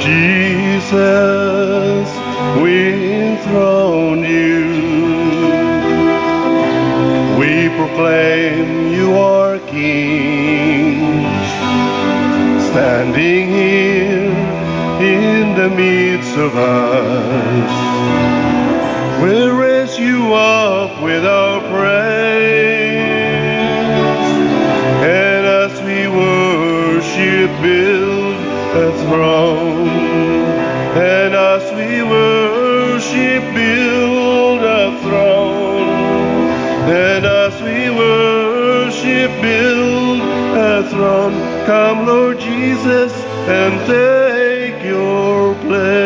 Jesus, we enthrone you. We proclaim you are King, standing here in the midst of us. We raise you up with our praise, and as we worship, build a throne. And as we worship, build a throne. And as we worship, build a throne. Come, Lord Jesus, and take your place.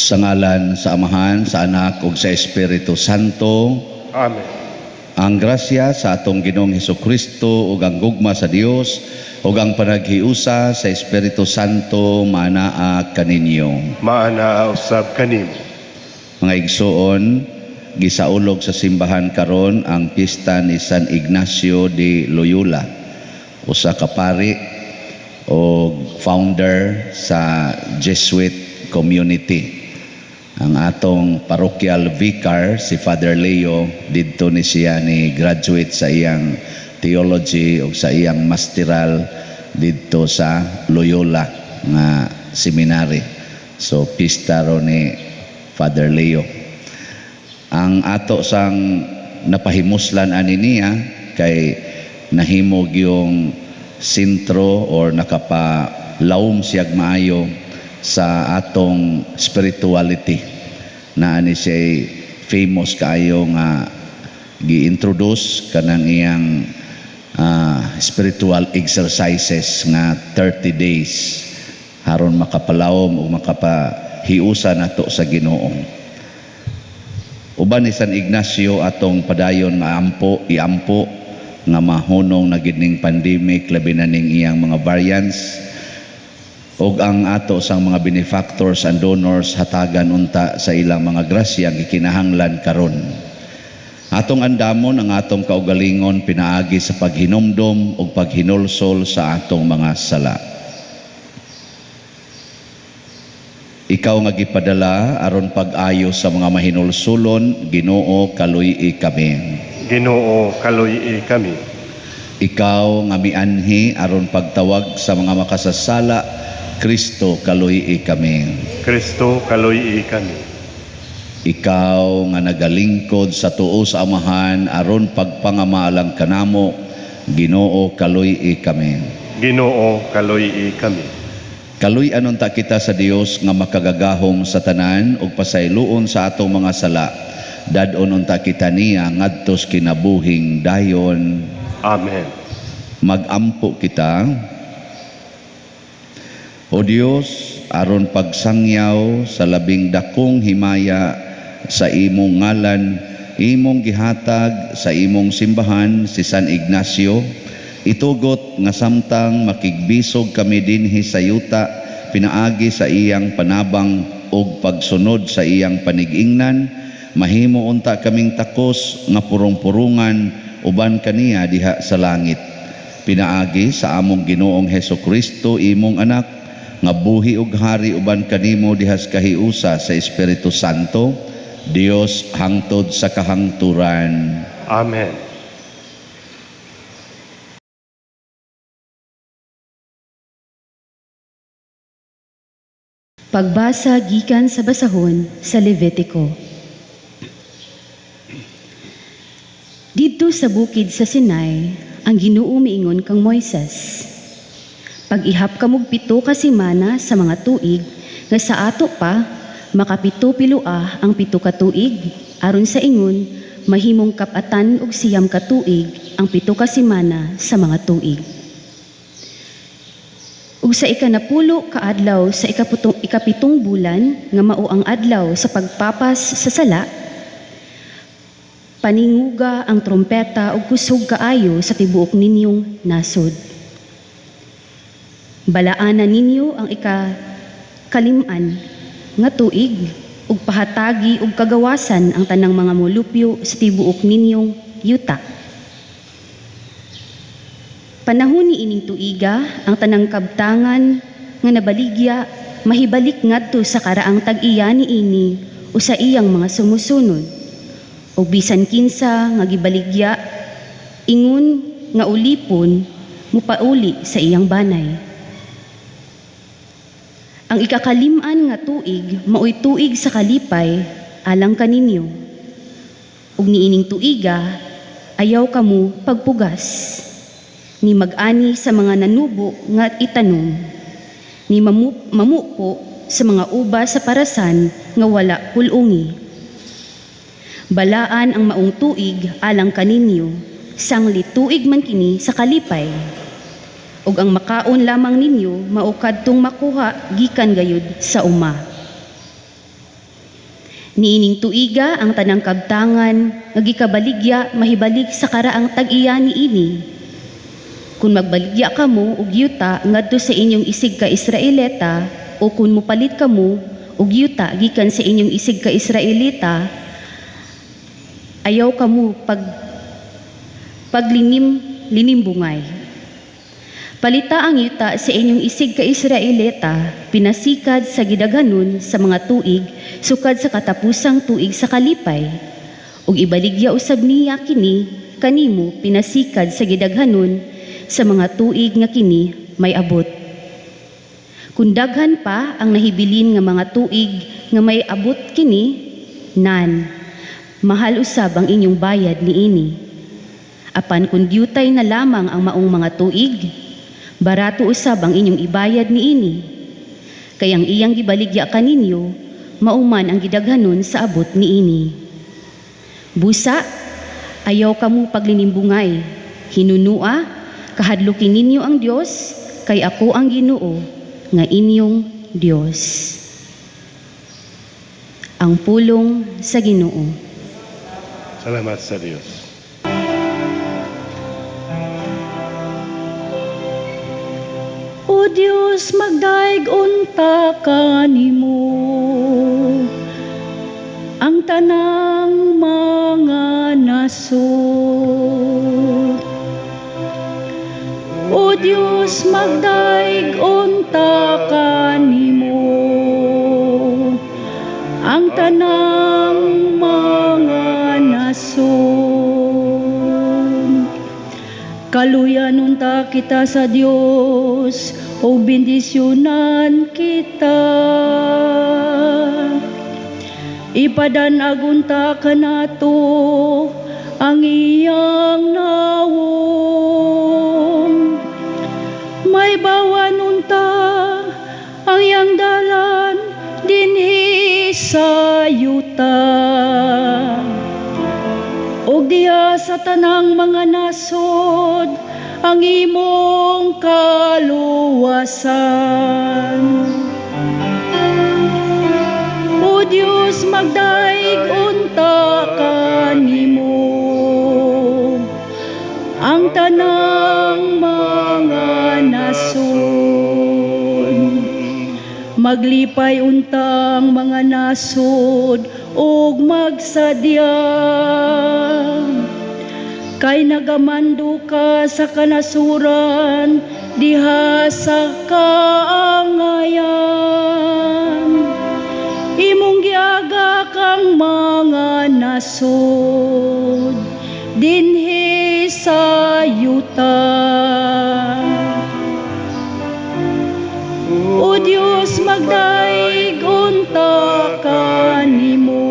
Sa ngalan sa Amahan, sa Anak ug sa Espiritu Santo. Amen. Ang grasya sa atong Ginoong Hesukristo ug ang gugma sa Dios ug ang panaghiusa sa Espiritu Santo maanaa kaninyo. Maanaa usab kanimo. Mga igsoon, gisaulog sa simbahan karon ang pista ni San Ignacio de Loyola, usa ka pari og founder sa Jesuit community. Ang atong parochial vicar, si Father Leo, didto ni siya ni graduate sa iyang theology o sa iyang masteral didto sa Loyola nga seminary. So pista ro ni Father Leo. Ang ato sang napahimuslan ani niya kay nahimog yung sentro or nakapalawom siyag maayo sa atong spirituality na ani siya famous kaayo nga gi-introduce kanang iyang spiritual exercises nga 30 days aron makapalawom o makapahiusa nato sa Ginoo. Uban ni San Ignacio atong padayon nga ampo, iampo nga mahunong na gid ning pandemic, labi na ning iyang mga variants, og ang ato sang mga benefactors and donors hatagan unta sa ilang mga grasya ang gikinahanglan karon. Atong andamon ang atong kaugalingon pinaagi sa paghinumdom ug paghinulsol sa atong mga sala. Ikaw nga gipadala aron pag-ayo sa mga mahinulsulon, Ginoo, kaluy-i kami. Ginoo, kaluy-i kami. Ikaw nga mianhi aron pagtawag sa mga makasasala, Kristo, kaluy-i kami. Kristo, kaluy-i kami. Ikaw nga nagalingkod sa tuo sa Amahan aron pagpangamaalang kanamo, Ginoo, kaluy-i kami. Ginoo, kaluy-i kami. Kaluy-anon ta kita sa Dios nga makagagahom sa tanan ug pasayloon sa atong mga sala. Dad-on unta kita niya ngadtos kinabuhing dayon. Amen. Magampo kita. O Dios, aron pagsangyaw sa labing dakong himaya sa imong ngalan, imong gihatag sa imong simbahan si San Ignacio, itugot nga samtang makigbisog kami dinhi sa yuta, pinaagi sa iyang panabang ug pagsunod sa iyang panigingnan, mahimo unta kaming takos nga purong-purungan uban kaniya diha sa langit. Pinaagi sa among Ginoong Hesukristo, imong anak, nga buhi ug hari uban kanimo dihas kahiusa sa Espiritu Santo, Dios hangtod sa kahangturan. Amen. Pagbasa gikan sa basahon sa Levitico. Didto sa bukid sa Sinai, ang Ginoo miingon kang Moises. Pag-ihap kamog 7 ka semana sa mga tuig, nga sa ato pa, makapito piloa ang 7 ka tuig, aron sa ingon, mahimong kapatan og 9 ka tuig ang 7 ka semana sa mga tuig. Ug sa 10 ka adlaw sa 7 bulan, nga mao ang adlaw sa pagpapas sa sala, paninguga ang trompeta ug kusog kaayo sa tibuok ninyong nasod. Balaanan ninyo ang ikakalim-an nga tuig ug pahatagi ug kagawasan ang tanang mga molupyo sa tibuok ninyong yuta. Panahon ni ining tuiga, ang tanang kabtangan nga nabaligya mahibalik ngadto sa karaang tag-iya niini o sa iyang mga sumusunod. O bisan kinsa nga gibaligya ingon nga ulipon mupauli sa iyang banay. Ang ikakalim-an nga tuig maoy tuig sa kalipay alang kaninyo. Ug niining tuiga ayaw kamo pagpugas ni mag-ani sa mga nanubo nga itanom, ni mamupo sa mga uba sa parasan nga wala pul-ungi. Balaan ang maong tuig alang kaninyo, sangli tuig man kini sa kalipay. Ug ang makaon lamang ninyo mao kadtong makuha gikan gayud sa uma. Niining tuiga ang tanang kabtangan nga gikabaligya mahibalik sa karaang tag-iya niini. Kung magbaligya kamo og yuta ngadto sa inyong isig ka Israelita o kung mopalit kamo og yuta gikan sa inyong isig ka Israelita, ayaw kamo paglinim linimbungay. Palita ang yuta sa inyong isig ka Israelita, pinasikad sa gidaghanon sa mga tuig, sukad sa katapusang tuig sa kalipay. Ug ibaligya usab niya kini kanimo pinasikad sa gidaghanon sa mga tuig nga kini may abot. Kung daghan pa ang nahibilin nga mga tuig nga may abot kini, nan, mahal usab ang inyong bayad niini. Apan kung dyutay na lamang ang maong mga tuig, barato usab ang inyong ibayad niini. Kay ang iyang gibaligya kaninyo, mauman ang gidaghanon sa abot niini. Busa, ayaw kamo paglinimbungay. Hinunua, kahadlukin ninyo ang Dios, kay ako ang Ginoo nga inyong Dios. Ang pulong sa Ginoo. Salamat sa Dios. O Dios, magdaig unta kanimo ang tanang mga nasod. O Dios, magdaig unta kanimo ang tanang mga nasod. Kaluyan unta kita sa Dios o bendisyonan kita. Ipadan-ag unta kanato ang iyang nawong. May bawan unta ang iyang dalan dinhi sa yuta. Og diha sa tanang mga nasod ang imong kaluwasan. O Dios, magdaig unta kanimo ang tanang mga nasod. Maglipay untang mga nasod ug magsadya, kay nagamando ka sa kanasuran diha sa kaangayan. Imong giaga kang mga nasod dinhi sa yuta. O Dios, magdaig unta kanimo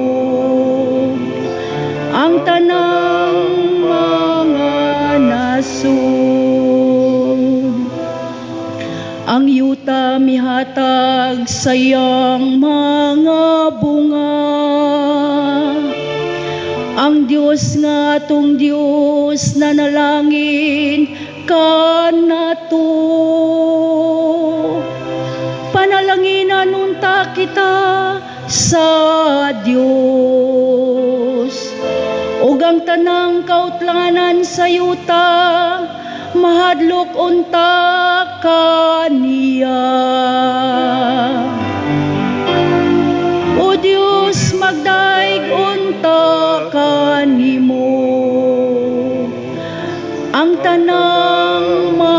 ang tanang mga nasod. Ang yuta mihatag sa iyang mga bunga. Ang Dios nga atong Dios nanalangin kanato. Panalanginan unta kita sa Dios. Ug ang tanang kautlanganan sa yuta mahadlok unta kaniya. O Dios, magdaig unta kanimo ang tanang mga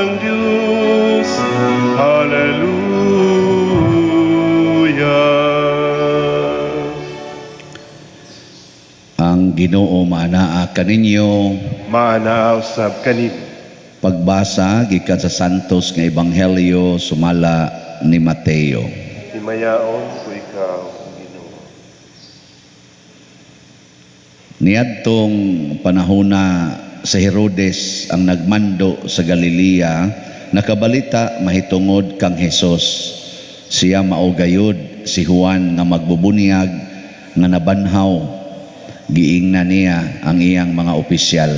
ang Diyos. Hallelujah. Ang Ginoo maanaa kaninyo. Maanaa usab kanimo. Pagbasa gikan sa Santos nga Ebanghelyo sumala ni Mateo. Himayaon ko ikaw, Ginoo. Niadtong panahona sa Herodes ang nagmando sa Galilea, nakabalita mahitungod kang Hesus. Siya mao gayud si Juan nga magbubunyag nga nabanhaw. Giingna niya ang iyang mga opisyal.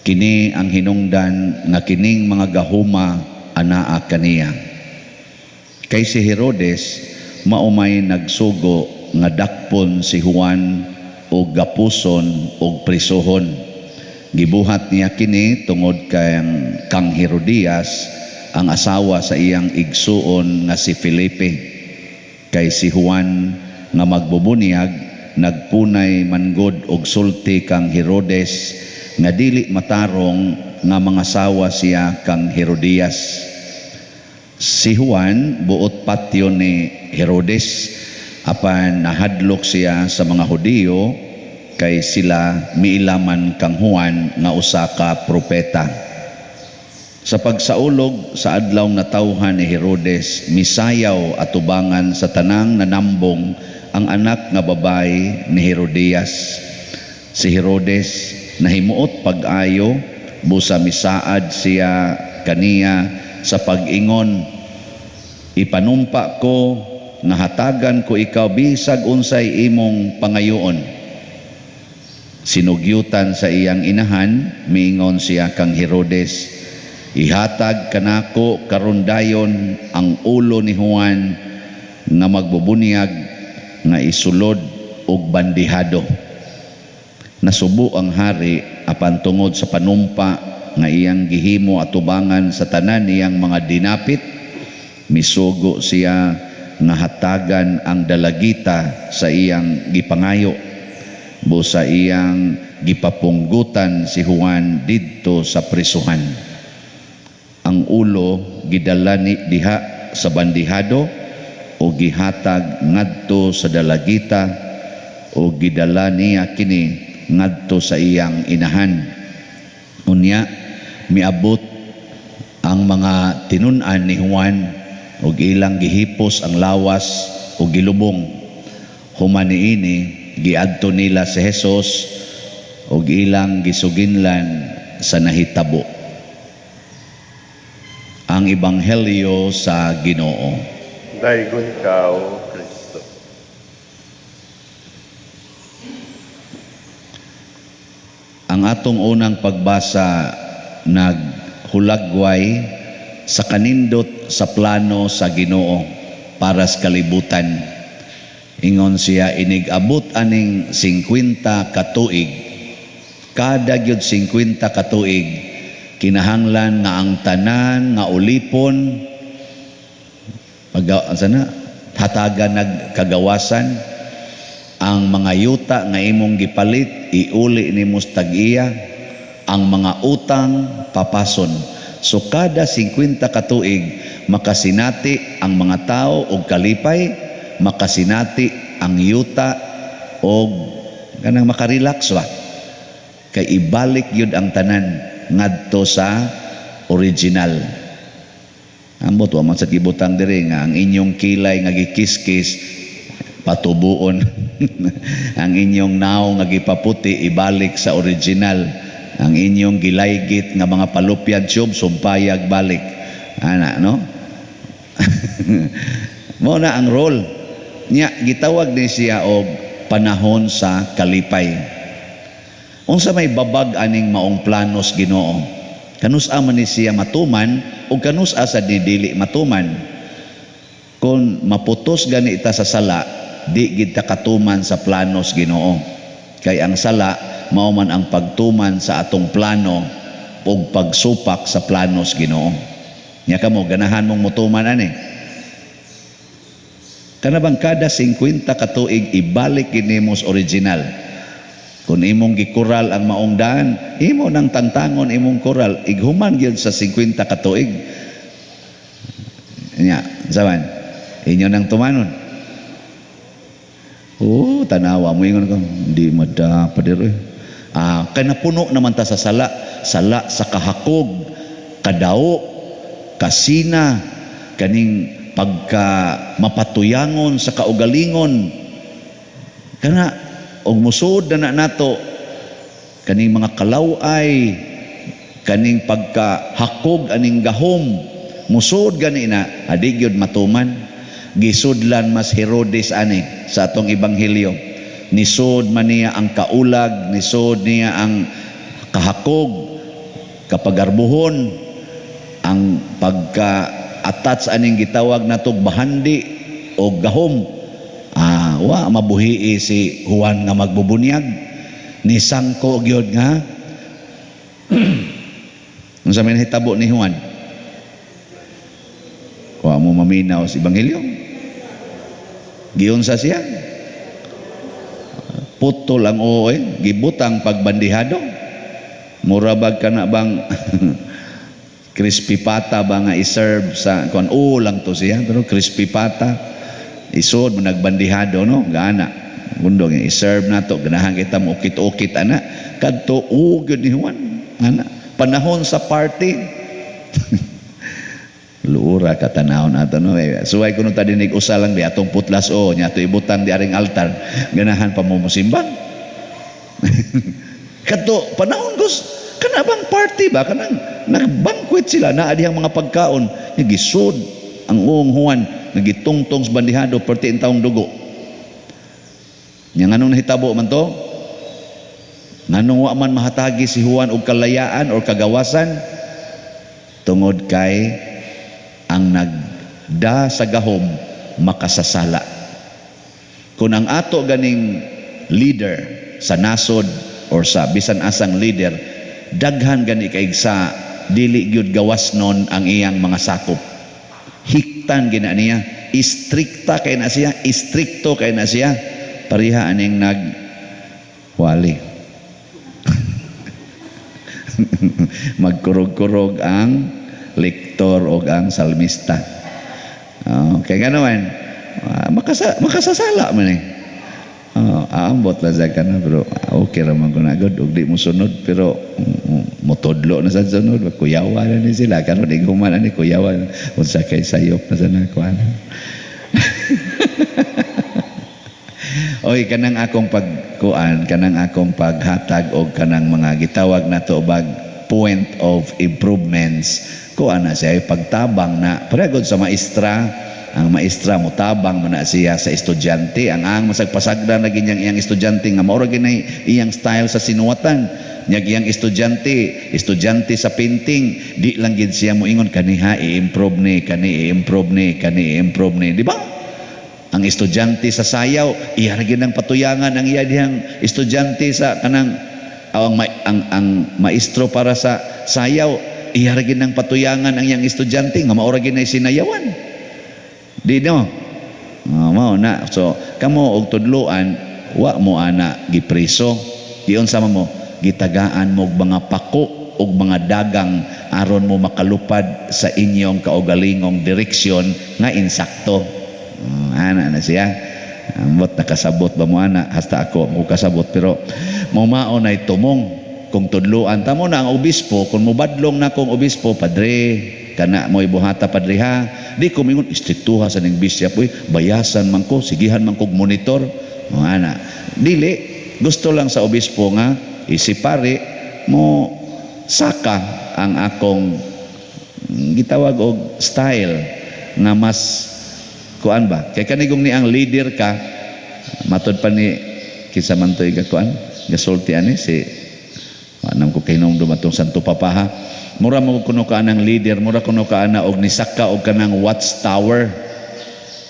Kini ang hinungdan nga kining mga gahuma anaa kaniya. Kay si Herodes maumay nagsugo nga dakpon si Juan og gapuson og prisuhon. Gibuhat niya kini tungod kang Herodias ang asawa sa iyang igsuon nga si Felipe. Kay si Juan nga magbubunyag nagpunay manggod og sulti kang Herodes nga dili matarong nga mangasawa siya kang Herodias. Si Juan buot patyon ni Herodes apan nahadlok siya sa mga Hudiyo kay sila miilaman kang Juan nga usa ka propeta. Sa pagsaulog sa adlaw natawhan ni Herodes, misayaw atubangan sa tanang nanambong ang anak nga babae ni Herodias. Si Herodes nahimuot pag-ayo, busa misaad siya kaniya sa pag-ingon, ipanumpa ko nga hatagan ko ikaw bisag unsay imong pangayoon. Sinugyutan sa iyang inahan, miingon siya kang Herodes, ihatag kanako karon dayon ang ulo ni Juan nga magbubunyag nga isulod og bandihado. Nasubo ang hari apan tungod sa panumpa nga iyang gihimo atubangan sa tanan niyang mga dinapit, misugo siya nga hatagan ang dalagita sa iyang gipangayo. Busa iyang gipapunggutan si Juan didto sa prisuhan. Ang ulo gidala ni diha sa bandihado o gihatag ngadto sa dalagita o gidala niya kini ngadto sa iyang inahan. Unya miabot ang mga tinun-an ni Juan ug ilang gihipos ang lawas ug gilubong. Human niini giadto nila si Jesus ug ilang gisuginlan sa nahitabo. Ang Ebanghelyo sa Ginoo. Daygon ikaw, Kristo. Ang atong unang pagbasa naghulagway sa kanindot sa plano sa Ginoo para sa kalibutan. Ingon siya, inig-abot aning 50 katuig. Kada gyud 50 katuig, kinahanglan nga ang tanan nga ulipon sana hatagan nagkagawasan ang mga yuta nga imong gipalit iuli nimo sa tag-iya, ang mga utang papason. So kada 50 katuig makasinati ang mga tao og kalipay, makasinati ang yuta og kanang makarelax ba, kay ibalik yun ang tanan ngadto sa original. Ambot wa man sa gibutang diri nga ang inyong kilay nga gikiskis patubuon. Ang inyong naong nga gipaputi ibalik sa original. Ang inyong gilaygit nga mga palupyad tube sumpayag balik. Ana, no? Mao na ang role niya, gitawag ni siya og panahon sa kalipay. Unsa may babag aning maong planos Ginoo? Kanus-a man ni siya matuman o kanus-a sa dili matuman? Kung maputos gani ita sa sala, di gid ta katuman sa planos Ginoo. Kay ang sala mao man ang pagtuman sa atong plano ug pagsupak sa planos Ginoo. Nya kamo ganahan mong motuman ani. Kana bang kada 50 katuig ibalik gid nimo sa original. Kung imong gikural ang maong daan, imo nang tantangon imong kural, ighuman gyud sa 50 ka tuig. Nya, saban, inyo nang tumanon. Oh, tanawa mo ingon ko, hindi madapa diri. Ah, kay napuno naman ta sa sala, sala sa kahakog, kadao, kasina, kaning pagka mapatuyangon sa kaugalingon. Kana og musod na na nato kaning mga kalaway, kaning pagkahakog aning gahom, musod gani na adi gyud matuman. Gisudlan mas Herodes ani sa atong ebanghelyo. Nisod man niya ang kaulag, nisod niya ang kahakog, kapagarbuhon, ang pagka-attach aning gitawag natog bahandi o gahom. Ah, wa mabuhi si Juan nga magbubunyag. Nisangko gyud nga unsa may nahitabo ni Juan? Wa mo maminaw sa ebanghelyo. Giunsa siya? Putol ang oo eh, gibutang pagbandihado. Mura bag ka na bang crispy pata ba nga i-serve sa kuan, oo lang to siya, pero crispy pata isod mo nagbandihado, no, gana gundong i-serve nato, ganahan kita mo ukit-ukit ana kadto o gyud ni Juan ana panahon sa party. Luura ka tanawon ato, no, eh. Suway kuno ta dinig usa lang di atong putlas o nya ato ibutang di aring altar, ganahan pa mo mosimba kadto panahon gus kana bang party ba, kanang nagbanquet sila, naa dihang mga pagkaon nya gisud ang uong Juan, nagitungtong sa bandihado perti ang taong dugo nya. Nganong nahitabo man to? Nganong wa man mahatagi si Juan og kalayaan or kagawasan? Tungod kay ang nagda sa gahom makasasala. Kung ang ato ganing leader sa nasod or sa bisan asang leader, daghan gani kay sa dili gyud gawas nun ang iyang mga sakop, hiktan gina niya, istrikta kay na siya, istrikto kay na siya, pareha aning nag wali magkurog-kurog ang lektor o ang salmista. Okay, gano'n. Makasasala man eh. Oh, aambot lang sa kana, pero okay ra man ko na gud ug di mo sunod, pero motudlo na sa sunod, kuyawa na ni sila karon, ighuman ani kuyawa unsa kay sayop na sa nakuan. Oy, kanang akong pagkuan, kanang akong paghatag og kanang mga gitawag nato bag point of improvements, kuan na siya pagtabang na pregod sa maestra. Ang maestra motabang man na siya sa estudyante, ang masagpasagdan na ginyang iyang estudyante nga mao ra ginay iyang style sa sinuwatan nyag iyang estudyante, estudyante sa painting, di lang gid siya moingon kaniha i-improve ni kani, i-improve ni kani, i-improve ni, di ba? Ang estudyante sa sayaw, iya ra gid ang patuyangan ang iya dihang estudyante sa kanang ang maestro para sa sayaw, iya ra gid ang patuyangan ang iyang estudyante nga mao ra gid nay sinayawan. Di no? Oh, mao na. So kamo og tudloan, wa mo ana gipreso. Giunsa man mo? Gitagaan mo og mga pako og mga dagang aron mo makalupad sa inyong kaugalingong direksyon nga insakto. Ana na siya. Ambot nakasabot ba mo ana? Hasta ako mo kasabot, pero mao na tumong kung tudloan tamo na ang obispo, kung mobadlong na kong obispo, padre kana mo ibuhata, padre ha, di ko mingon istriktuha sa ning bishop, uy bayasan man ko, sigihan man kog monitor mo ana. Dili, gusto lang sa obispo nga isipare mo saka ang akong gitawag og style nga mas kuan ba kay kanigong ni ang leader ka. Matod pa ni kinsa man to'y gakuan gasulti ani si anam ko kahinumdum atong Santo Papa ha, mura mo kuno ka ng leader, mura kuno ka ana og nisaka og kanang watchtower,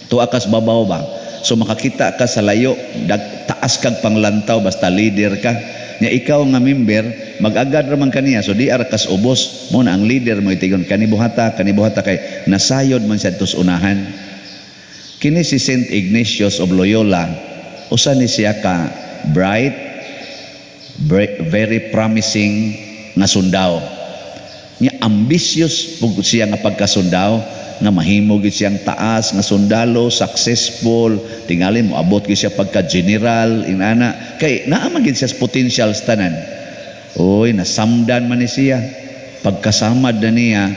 tuwa kas babaw ba, so makakita ka sa layo, taas kag panglantaw basta leader ka. Nya ikaw nga member mag-agad ra man kaniya, so di ara kas ubos mo na ang leader mo itigon kani buhata, kani buhata, kay nasayod man siya tos unahan. Kini si Saint Ignatius of Loyola, usa ni siya ka bright, Very promising nga sundao. Nya ambitious pud siya nga pagkasundao nga mahimo gid siyang taas nga sundalo, successful, tingali mo abot gid siya pagka general inana kay naa man gid siya sa potential sa tanan. Oy, nasamdan man ni siya. Pagkasamad na niya,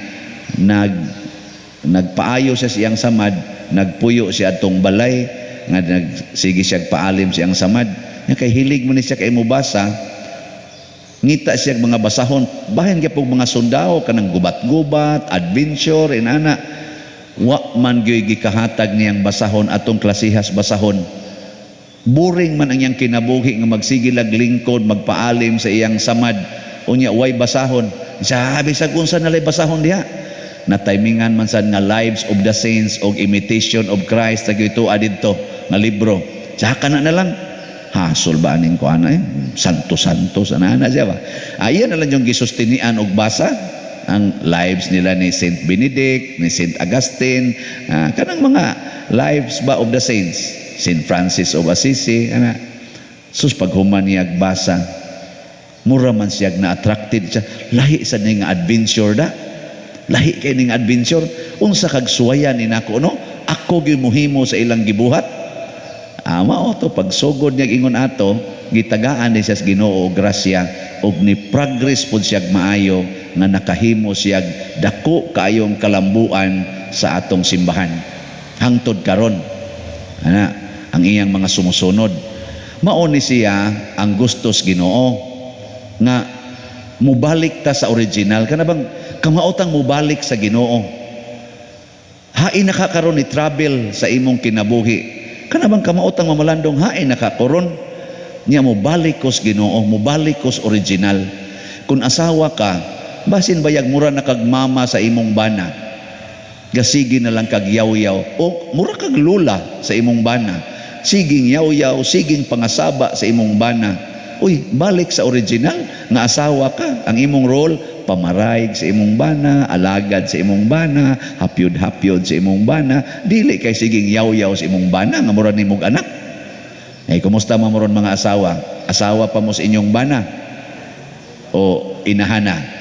nagpaayo siya siyang samad, nagpuyo siya atong balay nga nagsige siya paalim siyang samad. Nya kay hilig man ni siya kay mobasa, ngita siya mga basahon, bahin gyud mga sundao kanang gubat-gubat, adventure inana. Wa man gyud gikahatag niyang basahon atong klasihas basahon. Boring man ang iyang kinabuhi nga magsige lag lingkod, magpaalim sa iyang samad. Unya way basahon. Sabi sa kung saan nalay basahon diha. Na timingan man sad nga Lives of the Saints og Imitation of Christ sa ito adidto nga libro. Tsaka na na lang hasol ba aning ko ana eh? Santo santo sa ana siya ba. Ayan na lang yung gisustinian og basa ang lives nila ni Saint Benedict, ni Saint Augustine, kanang mga lives ba of the saints, Saint Francis of Assisi, ana. Sus, paghuman niya basa, mura man siya na attracted siya. Lahi sa ning adventure da. Lahi kay ning adventure. Unsa kag suwayan ni nako, no? Ako gyud mohimo sa ilang gibuhat. Mao to pagsugod niya ingon ato, gitagaan ni siya sa Ginoo og grasya og ni progress pud siya maayo nga nakahimo siya dako kaayong kalambuan sa atong simbahan. Hangtod karon. Ana, ang iyang mga sumusunod. Mao ni siya ang gustos Ginoo nga mubalik ta sa original, kana bang kamaotang mubalik sa Ginoo. Hain na ka karon ni travel sa imong kinabuhi. Kana bang kamaotang mamalandong, hain na ka karon niya mobalik kos Ginoo, mobalik kos original. Kung asawa ka, basin bayag mura na kag mama sa imong bana. Gasigi na lang kag yaw-yaw o mura kag lula sa imong bana. Siging yaw-yaw, siging pangasaba sa imong bana. Uy, balik sa original nga asawa ka. Ang imong role, pamaraig sa imong bana, alagad sa imong bana, hapyod-hapyod sa imong bana, dili kay siging yaw-yaw sa imong bana nga mura nimog anak. Eh, kumusta man mo ron, mga asawa? Asawa pa mo sa inyong bana o inahana?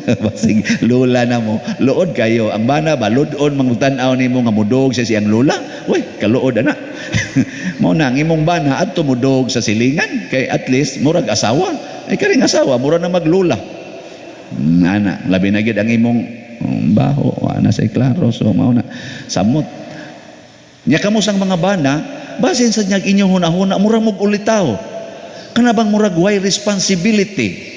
Basig lula na mo. Luod kayo. Ang bana ba, lud-on mangtan-aw nimo nga mudog sa siyang lula. Uy, kaluod ana. Mao na ang imong bana adto mudog sa silingan kay at least murag asawa. Ay, karing asawa mura na maglula. Ana, labi na gid ang imong baho, ana say klaro, so mao na. Samot. Nya kamo sang mga bana, basin sa nyag inyong hunahuna murag mog ulitaw. Kana bang murag way responsibility?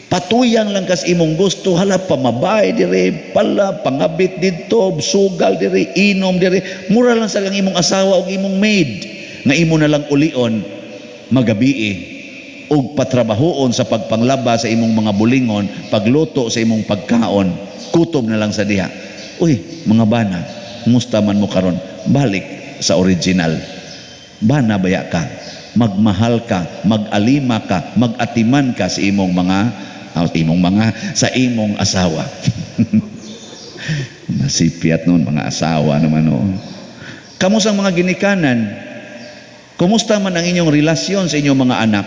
Patuyang lang kas imong gusto, hala, pamabay dire, pala pangabit didto, sugal dire, inom dire. Mura lang sa lang imong asawa og imong maid nga imo na lang ulion magabii og patrabahoon sa pagpanglaba sa imong mga bulingon, pagluto sa imong pagkaon, kutob na lang sa diha. Uy, mga bana, musta man mo karon? Balik sa original. Bana baya ka, magmahal ka, mag-alima ka, mag-atiman ka sa imong mga sa imong asawa. Masipyat noon mga asawa naman noon. Kamo sang mga ginikanan, kumusta man ang inyong relasyon sa inyong mga anak?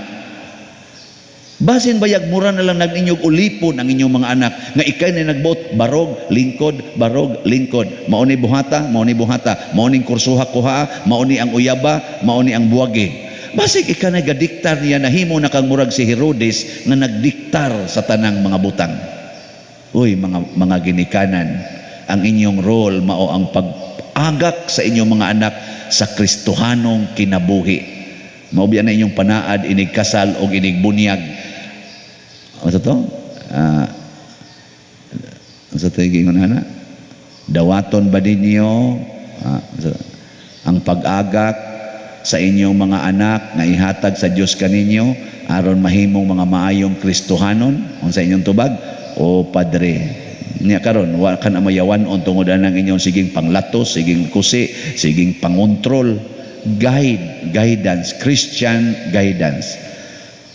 Basin bayag mura na lang nag inyong ulipon ang inyong mga anak nga ikay na nagbot, barog, lingkod, barog, lingkod. Mao ni buhata, mao ni buhata, mao ning kursuha kuha, mao ni ang uyaba, mao ni ang buwagi. Basig ika nagadiktar niya, nahimo na kang murag si Herodes nga nagdiktar sa tanang mga butang. Uy, mga ginikanan, ang inyong role mao ang pag-agak sa inyong mga anak sa Kristohanong kinabuhi. Mao biya na inyong panaad inig kasal o inig bunyag. Ano to? Sa to ingon ana? Dawaton ba ninyo ang pag-agak sa inyong mga anak nga ihatag sa Dios kaninyo aron mahimong mga maayong Kristohanon? Unsa inyong tubag? O padre, niya karon wa ka na mayawan-on tungod anang inyong siging panglatos, siging kusi, siging pangontrol. Guide, guidance, Christian guidance.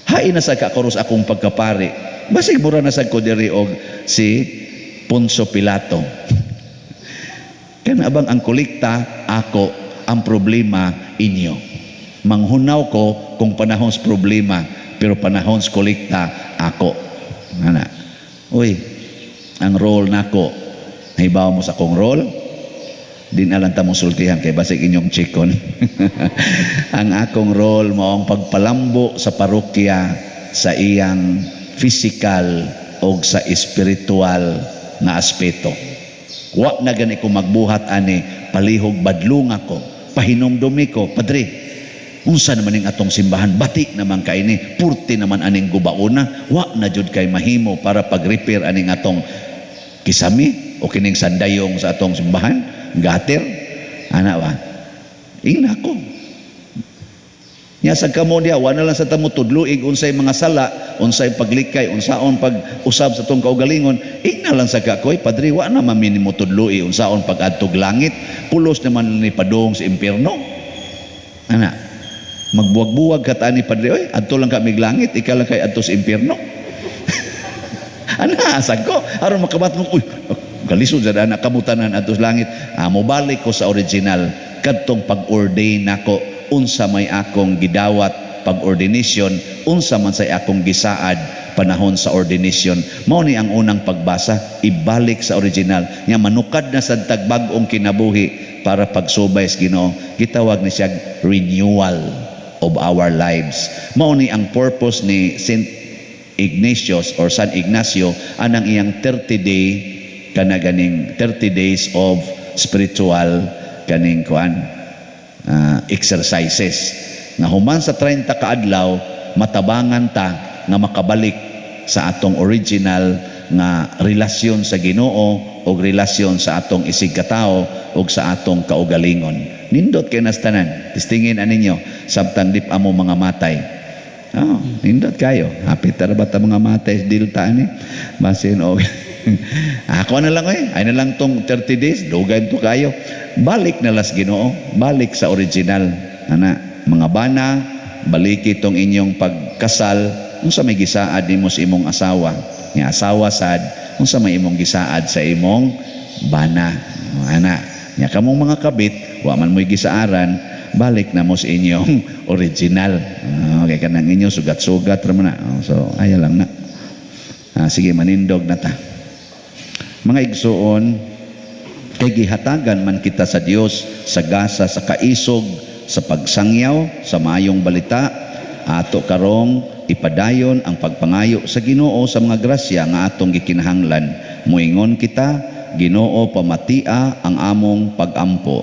Hain na sa kakuros akong pagkapari. Basig mura na sad ko diri og si Poncio Pilato. Kana bang ang kolekta ako, ang problema inyo. Manghunaw ko kung panahon sa problema, pero panahon sa kolekta ako. Ana. Uy, ang role nako. Nahibaw mo sa akong role? Di na lang ta mo sultihan kay basig inyong chikon. Ang akong role mao ang pagpalambo sa parokya sa iyang physical o sa espiritual nga aspeto. Wa na gani ko magbuhat ani, palihog badlong ako, pahinumdumi ko, "Padre, unsa naman ning atong simbahan, bati naman kay ni, purti naman aning gubaona, wa na jud kay mahimo para pag-repair aning atong kisami o kining sandayong sa atong simbahan, gutter?" Ana ba? Ingna ko. Nya sa kamo diha, wa na lang sa tamo tudluig unsay mga sala, unsay paglikay, unsaon pag-usab sa atong kaugalingon. Ingna lang sa kakoy, "Padre, wa na man mi nimo tudlui unsaon pag-adtog langit, pulos naman ni padung sa impierno." Ana, magbuwag-buwag ka ta ni padre, "Oy, adto lang kami langit, ikaw lang kay adto sa impierno." Ana, asag ko, aron makabat mo, "Uy, kalisod sa anak kamutanan adto sa langit." Ah, mobalik ko sa original, kadtong pag-ordain nako, unsa may akong gidawat pag-ordination, unsa man say akong gisaad panahon sa ordination. Mao ni ang unang pagbasa, ibalik sa original. Nya manukad na sad tag bag-ong kinabuhi para pagsubay sa Ginoo. Gitawag ni siya renewal of our lives. Mao ni ang purpose ni Saint Ignatius or San Ignacio anang iyang 30 day kana ganing 30 days of spiritual kaning kuan exercises nga human sa 30 ka adlaw matabangan ta nga makabalik sa atong original nga relasyon sa Ginoo o relasyon sa atong isigkatao o sa atong kaugalingon. Nindot kay nas tanan. Testingin aninyo samtang di pa mo mga matay. Oh, nindot kayo. Hapit ra ba ta mga matay sa Delta ani? Basin og ako na lang eh. Ay na lang tong 30 days, dugay to kayo. Balik na las Ginoo, balik sa original. Ana, mga bana, baliki tong inyong pagkasal, unsa may gisaad nimo sa imong asawa. Nga asawa sad, unsa may imong gisaad sa imong bana. Ana, nya kamong mga kabit, wa man mo'y gisaaran, balik na mo sa inyong original. Okay, kanang inyo sugat-sugat ra man na. Oh, so ayaw lang na. Ah, sige, manindog na ta. Mga igsuon, kay gihatagan man kita sa Dios sa gasa sa kaisog sa pagsangyaw sa maayong balita, ato karong ipadayon ang pagpangayo sa Ginoo sa mga grasya nga atong gikinahanglan. Muingon kita, Ginoo, pamatia ang among pagampo.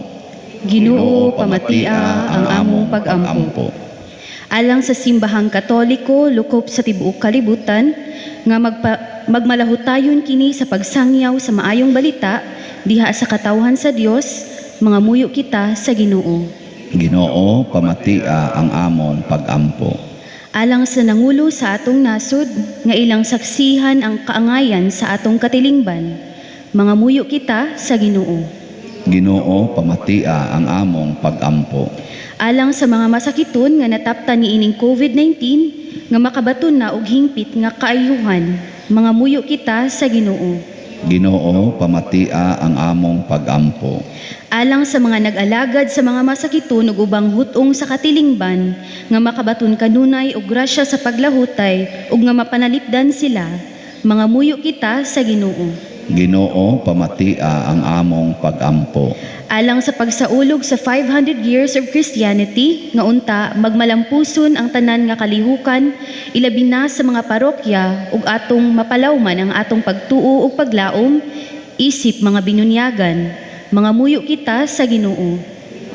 Ginoo, pamatia ang among pagampo. Alang sa Simbahang Katoliko lukop sa tibuok kalibutan nga magmalahutayon kini sa pagsangyaw sa maayong balita diha sa katawhan sa Dios, mangamuyo kita sa Ginoo. Ginoo, pamatia ang among pagampo. Alang sa nangulo sa atong nasod nga ilang saksihan ang kaangayan sa atong katilingban, mangamuyo kita sa Ginoo. Ginoo, pamatia ang among pagampo. Alang sa mga masakiton nga nataptan niining COVID-19 nga makabaton na og hingpit nga kaayuhan, mangamuyo kita sa Ginoo. Ginoo, pamatia ang among pagampo. Alang sa mga nag-alagad sa mga masakiton ug ubang hut-ong sa katilingban nga makabaton kanunay og grasya sa paglahutay ug nga mapanalipdan sila, mangamuyo kita sa Ginoo. Ginoo, pamatia ang among pagampo. Alang sa pagsaulog sa 500 years of Christianity nga unta magmalampuson ang tanan nga kalihukan, ilabi na sa mga parokya, ug atong mapalawman ang atong pagtuo ug paglaom isip mga binunyagan, mangamuyo kita sa Ginoo.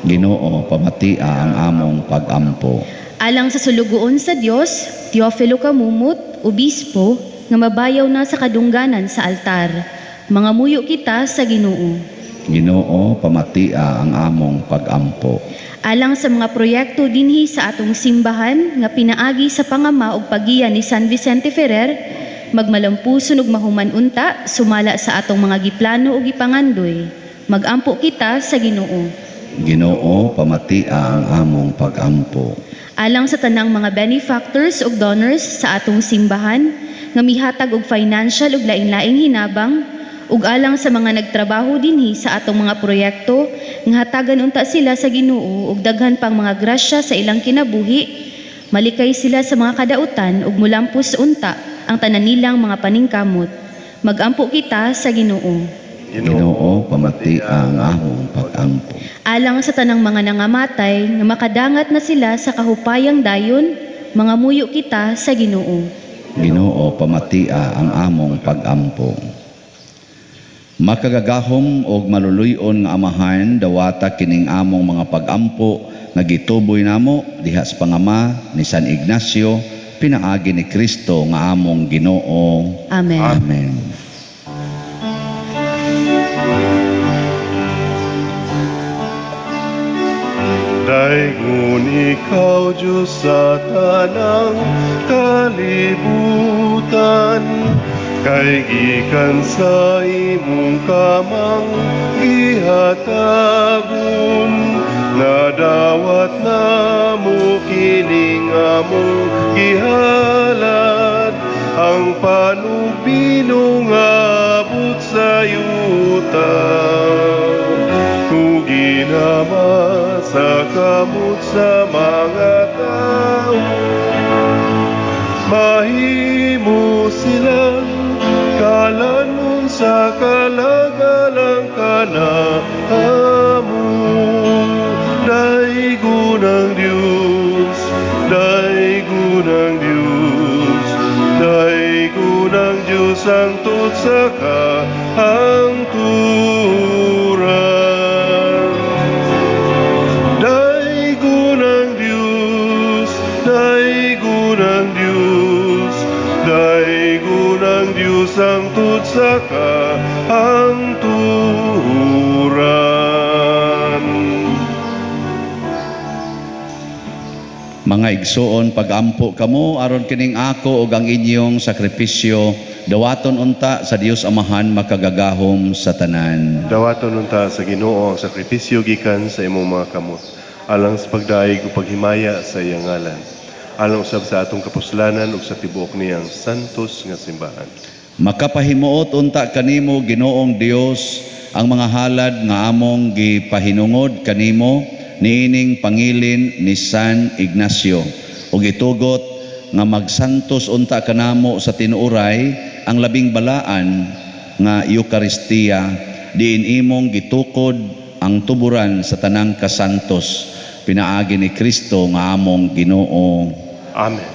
Ginoo, pamatia ang among pagampo. Alang sa sulugoon sa Dios Teofilo Camumut, obispo, nga mabayaw na sa kadungganan sa altar, mangamuyo kita sa Ginoo. Ginoo, pamatia ang among pagampo. Alang sa mga proyekto dinhi sa atong simbahan nga pinaagi sa pangama ug paggiya ni San Vicente Ferrer, magmalampuson ug mahuman unta sumala sa atong mga giplano ug gipangandoy. Magampo kita sa Ginoo. Ginoo, pamatia ang among pagampo. Alang sa tanang mga benefactors ug donors sa atong simbahan nga mihatag og financial ug lain-laing hinabang ug alang sa mga nagtrabaho dinhi sa atong mga proyekto nga hatagan unta sila sa Ginoo og daghan pang mga grasya sa ilang kinabuhi, malikay sila sa mga kadautan ug mulampos unta ang tanan nilang mga paningkamot. Magampo kita sa Ginoo. Ginoo, pamati ang among pagampo. Alang sa tanang mga nangamatay nga makadangat na sila sa kahupayang dayon, mga muyo kita sa Ginoo. Ginoo, pamatia ang among pagampo. Makagagahom og maluluy-on nga Amahan, dawata kining among mga pagampo nga gituboy namo diha sa pangama ni San Ignacio, pinaagi ni Kristo nga among Ginoo. Amen. Amen. Daygon ikaw, Diyos, sa tanang kalibutan, kay gikan sa imong kamang gihatagon, nadawat namo kining among gihalad, ang panubinong abot sa yuta. Kuginama sa kamot sa mga tao, mahimo silang kalanon sa kalagalang kanamo. Daygon ang Diyos, daygon ang Diyos, daygon ang Diyos ang sa kahangturan. Daygon ang Diyos, daygon ang Diyos, daygon ang Diyos ang sa kahangturan. Mga igsuon, pagampo kamo aron kining ako ug ang inyong sakripisyo dawaton unta sa Dios Amahan makagagahom sa tanan. Dawaton unta sa Ginoo ang sakripisyo gikan sa imong mga kamot, alang sa pagdaig ug paghimaya sa iyang ngalan, alang usab sa atong kapuslanan ug sa tibuok niyang santos nga simbahan. Makapahimuot unta kanimo Ginoong Dios ang mga halad nga among gipahinungod kanimo niining pangilin ni San Ignacio ug itugot nga magsantos unta kanamo sa tinuoray ang labing balaan nga Eukaristiya diin imong gitukod ang tuburan sa tanang kasantos pinaagi ni Kristo nga among Ginoo. Amen.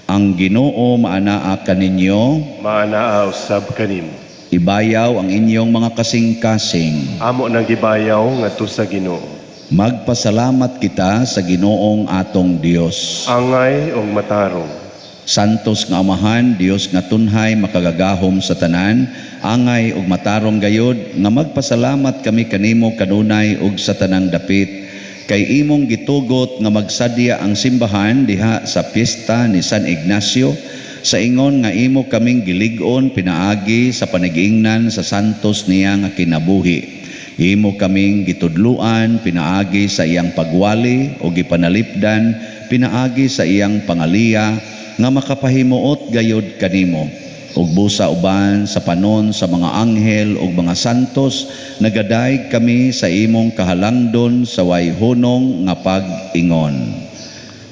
Ang Ginoo maanaa kaninyo, Maanaa usab kanimo. ibayaw ang inyong mga kasing-kasing. Amo nang gibayaw ngadto sa Ginoo. Magpasalamat kita sa Ginoong atong Dios. Angay og matarong. Santos nga Amahan, Dios nga tunhay makagagahom sa tanan, angay ug matarong gayod nga magpasalamat kami kanimo kanunay ug sa tanang dapit kay imong gitugot nga magsadya ang simbahan diha sa piyesta ni San Ignacio sa ingon nga imo kaming gilig-on pinaagi sa panigiingnan sa santos niya nga kinabuhi. Imo kaming gitudluan pinaagi sa iyang pagwali o gipanalipdan pinaagi sa iyang pangaliya nga makapahimuot gayod kanimo. Ug busa uban sa panon sa mga anghel ug mga santos nagadayeg kami sa imong kahalangdon sa way hunong nga pag-ingon.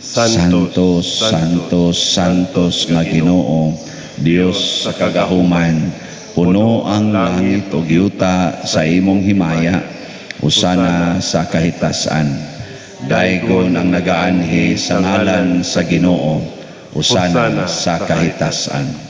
Santos, Santos, Santos nga Ginoo, Dios sa kagahuman, puno ang langit ug yuta sa imong himaya, usana sa kahitasan. Daygon ang nagaanhi sa ngalan sa Ginoo, usana sa kahitasan.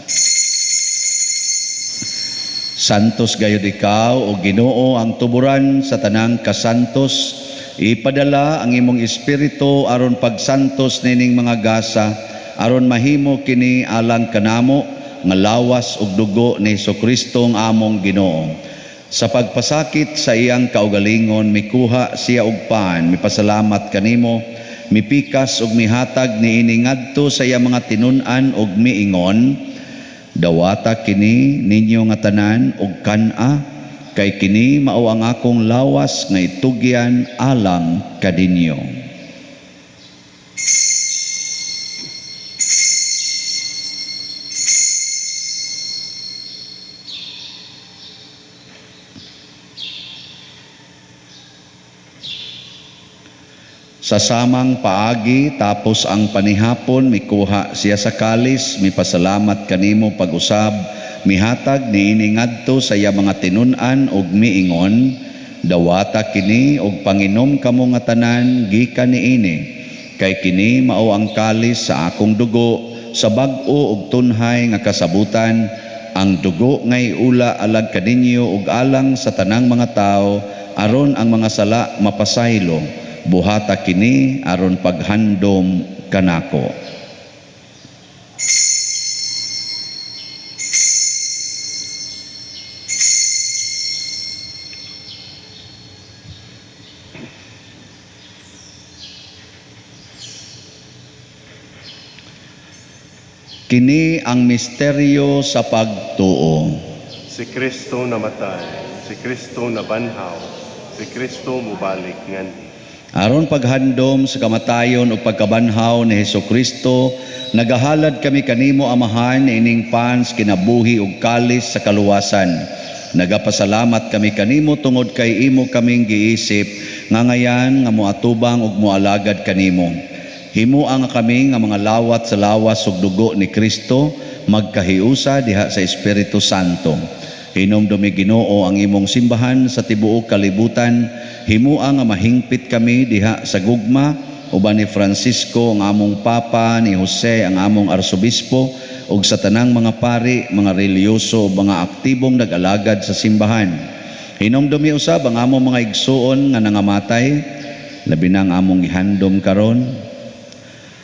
Santos gayud ikaw o Ginoo ang tuburan sa tanang kasantos. Ipadala ang imong espiritu aron pagsantos nining mga gasa, aron mahimo kini alang kanamo nga lawas ug dugo ni Hesukristo ang among Ginoo. Sa pagpasakit sa iyang kaugalingon, mikuha siya og pan, mipasalamat kanimo, mipikas ug mihatag niini ngadto sa iyang mga tinun-an ug miingon, dawata kini ninyo nga tanan og kan-a, kay kini mao ang akong lawas nga itugyan alang kaninyo. Sa samang paagi, tapos ang panihapon, mikuha siya sa kalis, mipasalamat kanimo pag-usab, mihatag niini ngadto sa iya mga tinun-an ug miingon, "Dawata kini ug panginom kamo nga tanan gikan niini, kay kini mao ang kalis sa akong dugo sa bag-o ug tunhay nga kasabutan, ang dugo nga iula alang kaninyo ug alang sa tanang mga tawo aron ang mga sala mapasaylo. Buhata kini aron paghandom kanako." Kini ang misteryo sa pagtuo. Si Kristo namatay, si Kristo nabanhaw, si Kristo mubalik nganhi. Aron paghandom sa kamatayon o pagkabanhaw ni Hesukristo, nagahalad kami kanimo, Amahan, ining pans kinabuhi ug kalis sa kaluwasan. Nagapasalamat kami kanimo tungod kay imo kaming giisip nga ngayan nga moatubang ug moalagad kanimo. Himoa nga kami nga mga lawat sa lawas ug dugo ni Kristo magkahiusa diha sa Espiritu Santo. Hinumdumi, Ginoo, ang imong simbahan sa tibuok kalibutan. Himoa nga mahingpit kami diha sa gugma uban ni Francisco ang among Papa, ni Jose ang among Arsobispo, ug sa tanang mga pari, mga relihiyoso, mga aktibong nag-alagad sa simbahan. Hinumdumi usab ang among mga igsuon nga nangamatay, labi na ang among gihandom karon.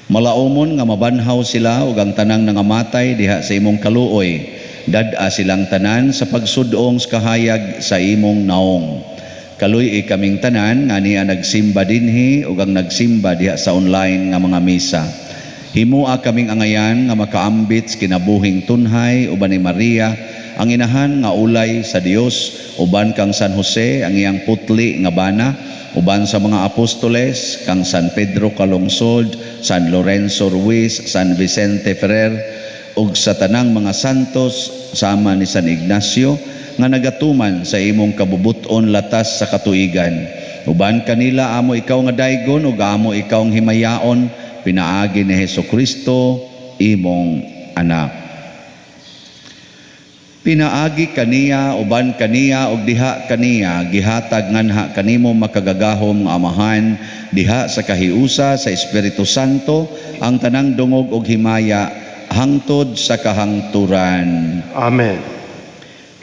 Malaumon nga mabanhaw sila ug ang tanang nangamatay diha sa imong kaluoy. Dad-a silang tanan sa pagsudong sa kahayag sa imong naong. Kaluy-i kaming tanan nga niya nagsimba dinhi ug ang nagsimba diha sa online nga mga misa. Himoa kaming angayan nga makaambit sa kinabuhing tunhay uban ni Maria ang inahan nga ulay sa Dios, uban kang San Jose ang iyang putli nga bana, uban sa mga apostoles kang San Pedro Calungsod, San Lorenzo Ruiz, San Vicente Ferrer, ug sa tanang mga santos sama ni San Ignacio nga nagatuman sa imong kabubuton latas sa katuigan. Uban kanila amo ikaw nga daygon ug amo ikaw ang himayaon pinaagi ni Hesukristo imong anak. Pinaagi kaniya, uban kaniya, ug diha kaniya, gihatag nganha kanimo makagagahom nga Amahan, diha sa kahiusa sa Espiritu Santo, ang tanang dungog ug himaya hangtod sa kahangturan. Amen.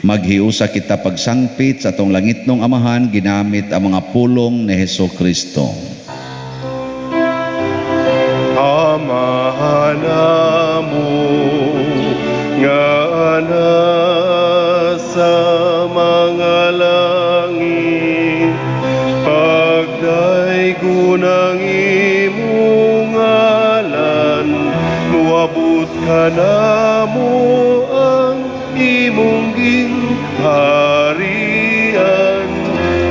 Maghiusa kita pagsangpit sa atong langitnong Amahan ginamit ang mga pulong ni Hesukristo. Amahan namo nga nasa mga langit, pagdaygon ang imong ngalan, muabot kanamo ang imong gingharian,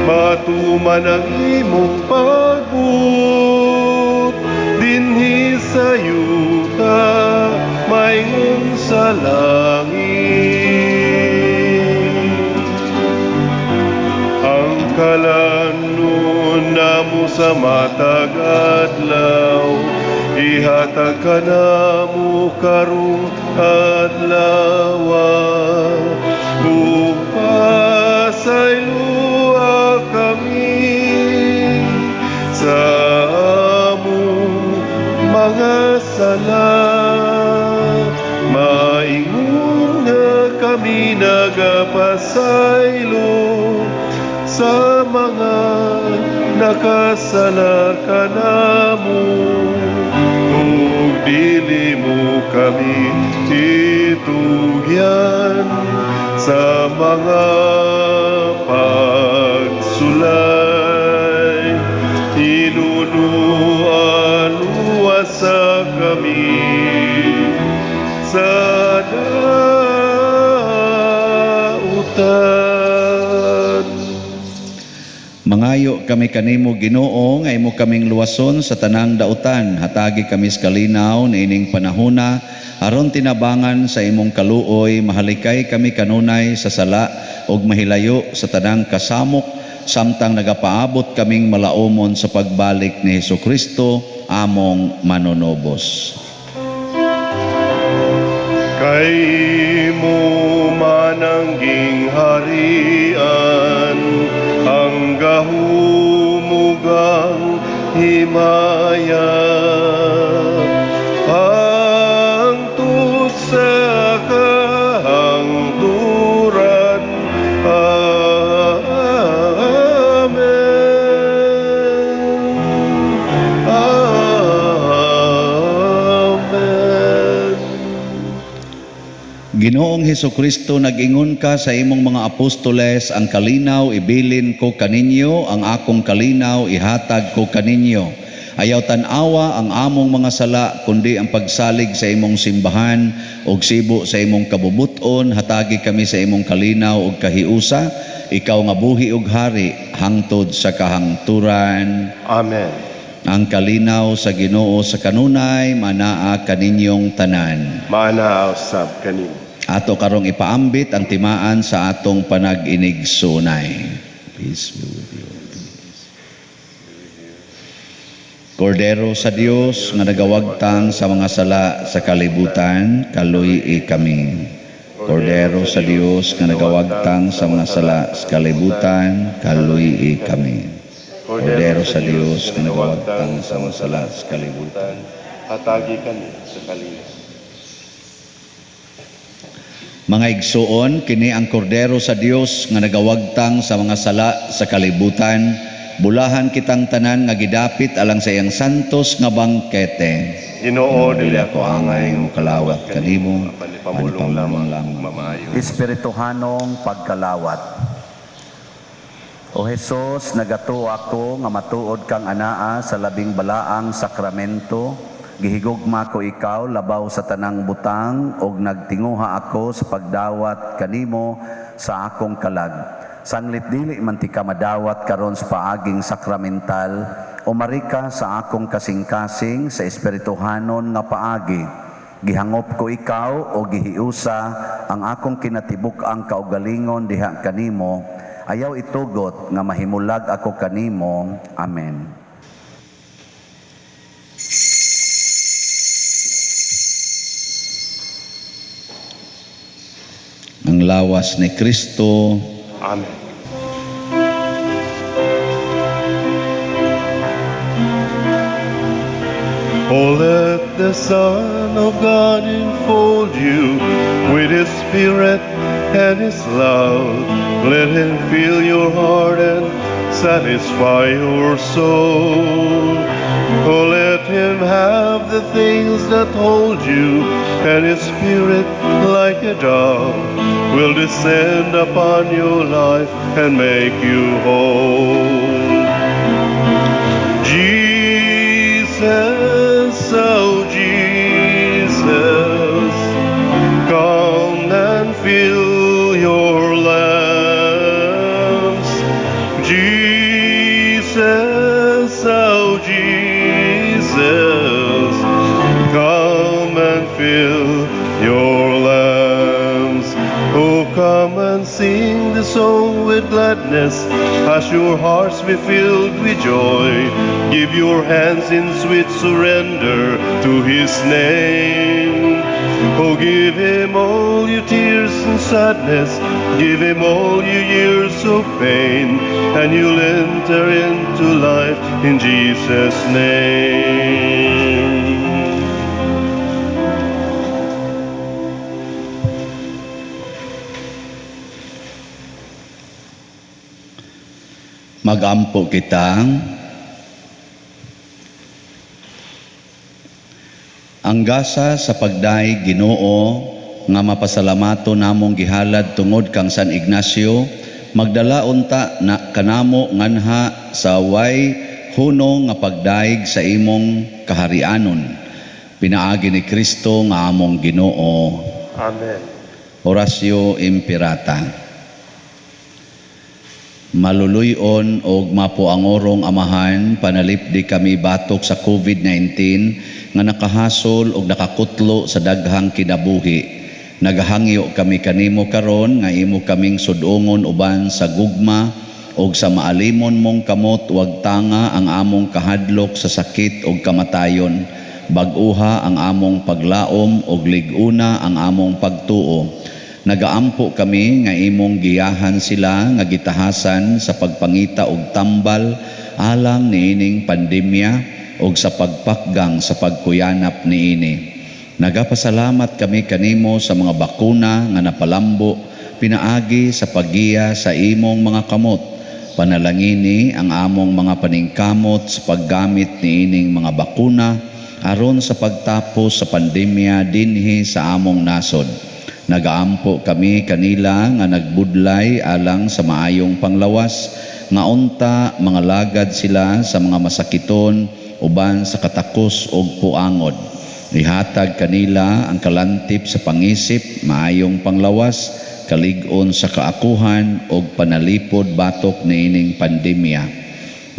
matuman ang imong pagbuot dinhi sa yuta maingon sa langit. Ang kalanon namo sa matag adlaw, ihatag kanamo karong adlaw, ug pasayloa kami sa among mga sala, maingon nga kami nagapasaylo sa mga nakasala kanamo, ug dili mo kami itugyan sa mga pagsulay. Hinunuan sa kami sa dautan. Mangayo kami kanimo, Ginoo, nga imo kaming luwason sa tanang dautan. Hatagi kami sa kalinaw niining panahona aron tinabangan sa imong kaluoy mahalikay kami kanunay sa sala ug mahilayo sa tanang kasamok samtang nagapaabot kaming malaumon sa pagbalik ni Hesukristo among manunubos. Kay imo man ang gingharian, ang gahom ug ang himaya, hangtod sa kahangturan. Amen. Amen. Ginoong Hesukristo, nag-ingon ka sa imong mga apostoles, "Ang kalinaw ibilin ko kaninyo, ang akong kalinaw ihatag ko kaninyo." Ayaw tan-awa ang among mga sala, kundi ang pagsalig sa imong simbahan ug sibo sa imong kabubuton, hatagi kami sa imong kalinaw ug kahiusa, ikaw nga buhi ug hari hangtod sa kahangturan. Amen. Ang kalinaw sa Ginoo sa kanunay manaa kaninyong tanan. Maanaa usab kanimo. Ato karong ipaambit ang timaan sa atong panag-inigsunay. Peace be with you. Kordero sa Dios nga nagawagtang sa mga sala sa kalibutan, kaluy-i kami. Kordero sa Dios nga nagawagtang sa mga sala sa kalibutan, kaluy-i kami. Kordero sa Dios nga nagawagtang sa mga sala sa kalibutan, hatagi kami sa kalinaw. Mga igsuon, kini ang kordero sa Dios nga nagawagtang sa mga sala sa kalibutan. Bulahan kitang tanan nga gidapit alang sa iyang santos nga bangkete. Ginoo, dili ako angay nga mokalawat kanimo, apan ipamulong lamang lamang. Ug mamaayo. Espirituhanong pagkalawat. O Hesus, nagatuo ako nga matuod kang anaa sa labing balaang sakramento. Gihigugma ko ikaw labaw sa tanang butang ug nagtinguha ako sa pagdawat kanimo sa akong kalag. Sanglit dili man tika madawat karon sa paaging sakramental, umari ka sa akong kasing-kasing sa espirituhanon nga paagi. Gihangop ko ikaw o gihiusa ang akong kinatibuk-ang kaugalingon diha kanimo. Ayaw itugot nga mahimulag ako kanimo. Amen. Ang lawas ni Kristo. Amen. Oh, let the Son of God enfold you with His Spirit and His love. Let Him fill your heart and satisfy your soul. Oh, let Him have the things that hold you, and His Spirit, like a dove, will descend upon your life and make you whole. Jesus, oh Jesus, come and fill your lamps. Jesus, oh Jesus, come and fill your lamps. Oh, come and sing the song with gladness as your hearts be filled with joy. Give your hands in sweet surrender to His name. Oh, give Him all your tears and sadness. Give Him all your years of pain, and you'll enter into life in Jesus' name. Magampo kita. Ang gasa sa pagdayeg, Ginoo, nga mapasalamato namong gihalad tungod kang San Ignacio, magdala unta na kanamo nganha sa way hunong nga pagdayeg sa imong kaharianon. Pinaagi ni Kristo nga among Ginoo. Amen. Oratio Imperata. Maluluyon og mapuangorong Amahan, panalipdi kami batok sa COVID-19 nga nakahasol og nakakutlo sa daghang kinabuhi. Nagahangyo kami kanimo karon nga imo kaming sudongon uban sa gugma ug sa maalimon mong kamot wagtanga ang among kahadlok sa sakit ug kamatayon. Bag-uha ang among paglaom ug lig-una ang among pagtuo. Nagaampo kami nga imong giyahan sila nga gitahasan sa pagpangita og tambal alang niining pandemya ug sa pagpakgang sa pagkuyanap niini. Nagapasalamat kami kanimo sa mga bakuna nga napalambo pinaagi sa paggiya sa imong mga kamot. Panalangini ang among mga paningkamot sa paggamit niining mga bakuna aron sa pagtapos sa pandemya dinhi sa among nasod. Nagaampo kami kanila nga nagbudlay alang sa maayong panglawas, nga unta mga lagad sila sa mga masakiton uban sa katakos og puangod. Ihatag kanila ang kalantip sa pangisip, maayong panglawas, kalig-on sa kaakuhan og panalipod batok niining pandemya.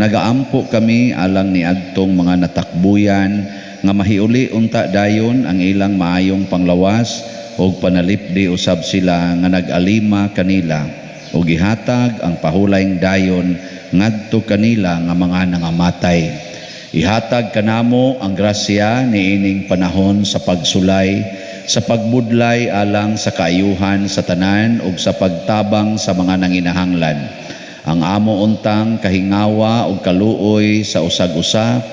Nagaampo kami alang niadtong mga natakbuyan nga mahiuli unta dayon ang ilang maayong panglawas og panalipdi usab sila nga nag-alima kanila og ihatag ang pahulayng dayon ngadto kanila nga mga nangamatay. Ihatag kanamo ang grasya niining panahon sa pagsulay, sa pagbudlay alang sa kaayuhan sa tanan ug sa pagtabang sa mga nanginahanglan. Ang amo untang kahingawa ug kaluoy sa usag-usa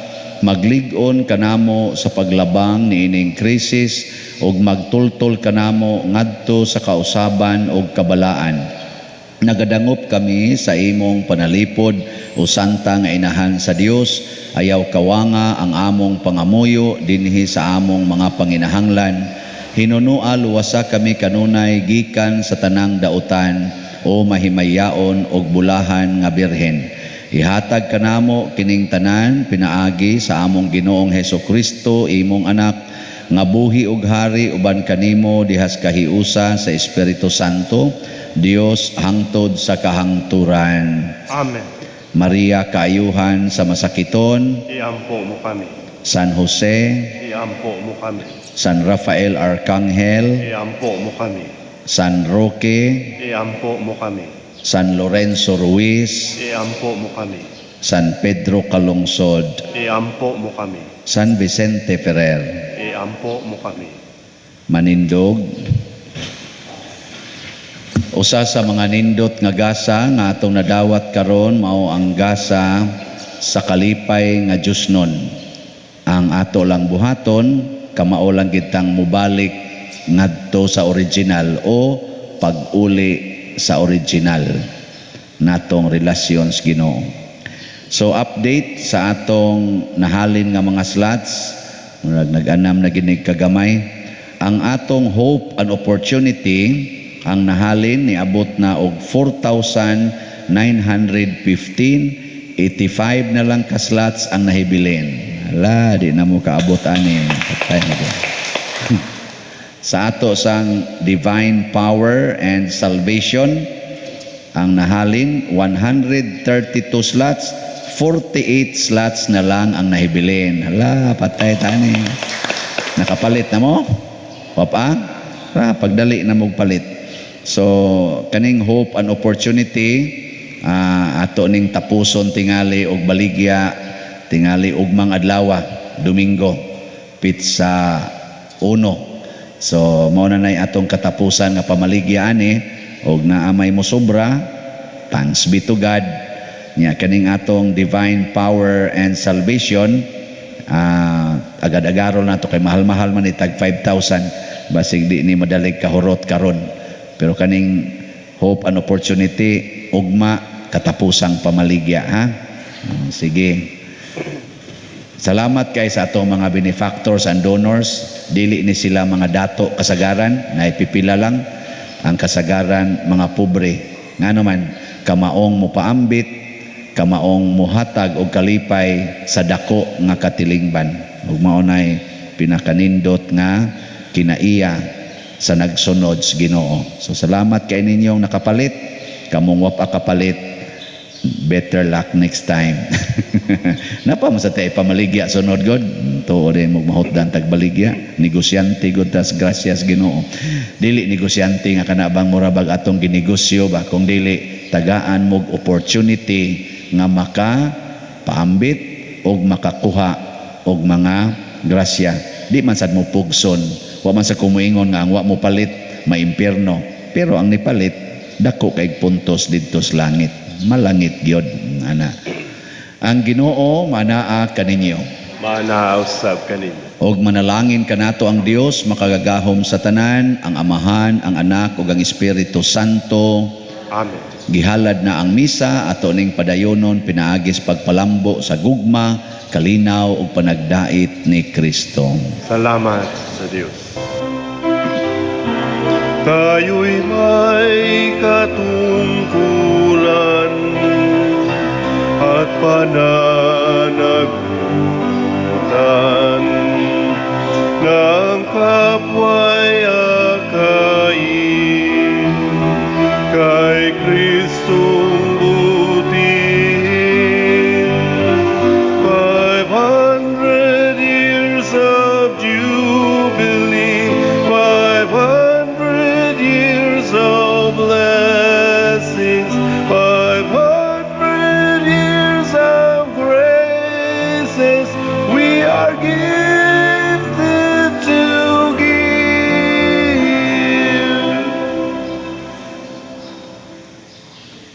maglig-on kanamo sa paglabang niining krisis ug magtultol kanamo ngadto sa kausaban ug kabalaan. Nagadangop kami sa imong panalipod o santa nga inahan sa Dios, ayaw kawanga ang among pangamuyo dinhi sa among mga panginahanglan. Hinunua luwasa kami kanunay gikan sa tanang dautan o mahimayaon og bulahan nga birhen. Ihatag kanamo kining tanan pinaagi sa among Ginoong Heso Kristo, imong anak, nga buhi og hari uban kanimo dihas kahiusa sa Espiritu Santo, Dios hangtod sa kahangturan. Amen. Maria, kaayuhan sa masakiton, Iampo mo kami. San Jose, Iampo mo kami. San Rafael Arcangel, Iampo mo kami. San Roque, Iampo mo kami. San Lorenzo Ruiz, Iampo mo kami. San Pedro Calungsod, Iampo mo kami. San Vicente Ferrer. Iampo mo kami. Manindog. Usa sa mga nindot nga gasa nga atong nadawat karon mao ang gasa sa kalipay nga Diyosnon. Ang ato lang buhaton, kamao lang gitang mubalik ngadto sa original o pag-uli sa original natong relasyon sa Ginoo. So update sa atong nahalin nga mga slots, murag nag-anam na ginig kagamay. Ang atong hope and opportunity ang nahalin niabot na og 4,915, 85 na lang ka slots ang nahibilin. Ala, di na mo kaabot ani. Patay na di. Sa ato sang divine power and salvation ang nahalin 132 slots, 48 slots na lang ang nahibilin. Hala, patay tani. Nakapalit na mo? Papa? Ra, pagdali na mong palit. So, kaning hope and opportunity, ato ning tapuson tingali og baligya, tingali ugmang adlaw, Domingo, pizza 1. So, mao na nay atong katapusan nga pamaligya ani, og naa may mo sobra, thanks be to God. Nya kaning atong divine power and salvation, agad-agaron nato kay mahal-mahal man ni tag 5,000, basig di ni madalig kahurot karon. Pero kaning hope and opportunity ugma katapusang pamaligya, ha? Sige. Salamat kay sa atong mga benefactors and donors. Dili ni sila mga dato kasagaran, naipipila lang ang kasagaran mga pobre. Ngano man, kamaong mopaambit, kamaong muhatag og kalipay sa dako nga katilingban. Ug mao nay pinakanindot nga kinaiya sa nagsunod sa Ginoo. So salamat kay ninyong nakapalit, kamong wa pa kapalit, Better luck next time. Napa mo sa tay pamaligya sunod god. Tuo din mo mahutdan tagbaligya. Negosyante god tas grasyas Ginoo. Dili negosyante nga kana bang mura bag atong ginegosyo ba, kung dili tagaan mog opportunity nga maka paambit og makakuha og mga grasya. Di man sad mo pugson. Wa man sa kumuingon nga ang wa mo palit maimpierno. Pero ang nipalit dako kay puntos didto sa langit. Malangit gyud ana. Ang Ginoo manaa kaninyo. Maanaa usab kaninyo. Og manalangin kanato ang Dios makagagahom sa tanan, ang Amahan, ang Anak ug ang Espiritu Santo. Amen. Gihalad na ang misa, ato ning padayonon pinaagis pagpalambo sa gugma, kalinaw ug panagdait ni Kristo. Salamat sa Dios. Tayo'y may katungkulan at pananagutan ng kapwa'y akayin kay Kristong butihin. 500 years of jubilee, 500 years of blessings, 500 years of graces, we are giving.